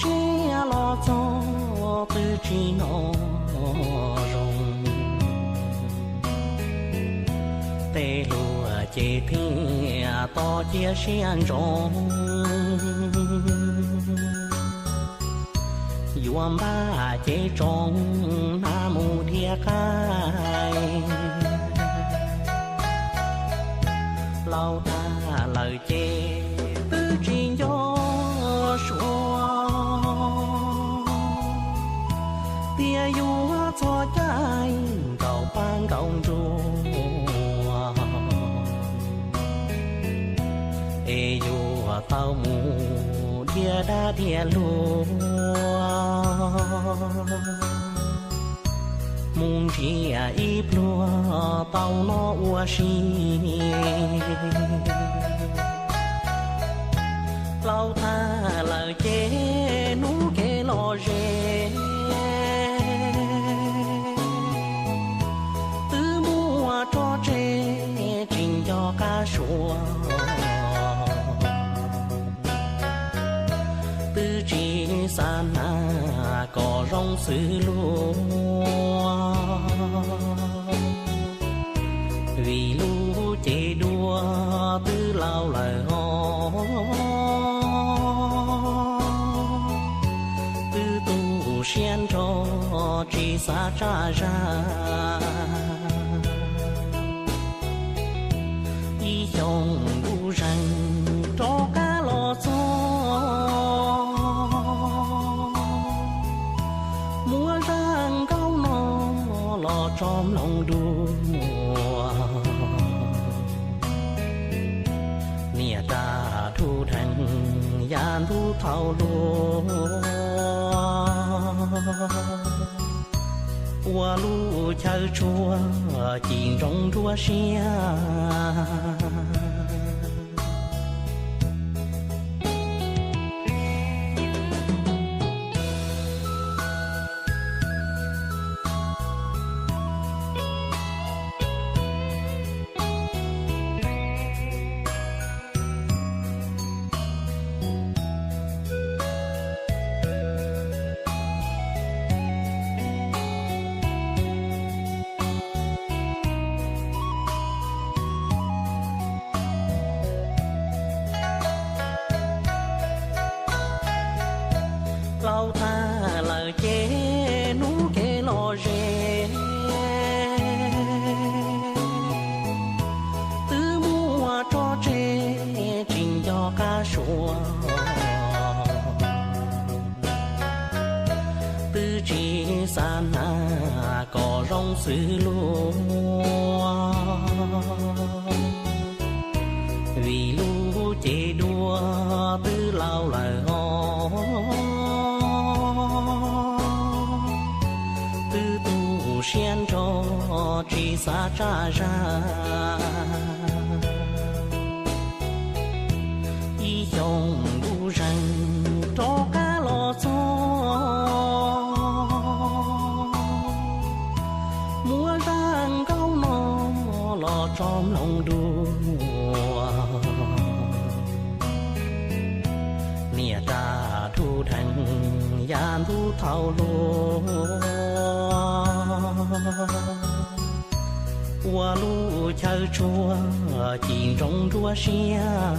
Tsiab los txog twb tsis hnov zoo, tej hluas ces thiaj tos cia siab ntsoov. Yuav npaj ces tsoom hnav mus dhia qaib. Laus tag lawm ces twb tsis nco suav, tias yuav txog caij nkaum pab nkaum nruas, es yuav tau mus dhia dab dhia luag, mus nrhiav ib pluag tau noj ua si. Laus tag lawm ces hnub kev lom zem, twb muaj tso tseg tsis nco qab suav, twb tsis xav hnav kom zoo xws luag, vim lub cev dua twb laus lawm os. Twb tu siab nrho tsis xav tsa zag, ib xyoos ntuj zeeg rov qab los txog, muab zaj nkauj no los tso mloog dua. Niam tais dhuj dheev yav ntuj thaum hluas, ua lub chaw tshua cim ntsoov nruab siab. Laus tag lawm ces hnub kev lom zem, twb muaj tso tseg tsis nco qab suav, twb tsis xav hnav kom zoo xws luag, vim lub cev dua twb laus lawm os. Twb tu siab nrho tsis xav tsa zag, ib xyoos ntuj zeeg rov qab los txog, muab zaj nkauj no los tso mloog dua. Niam tais dhuj dheev yav ntuj thaum hluas, ua lub chaw tshua cim ntsoov nruab siab.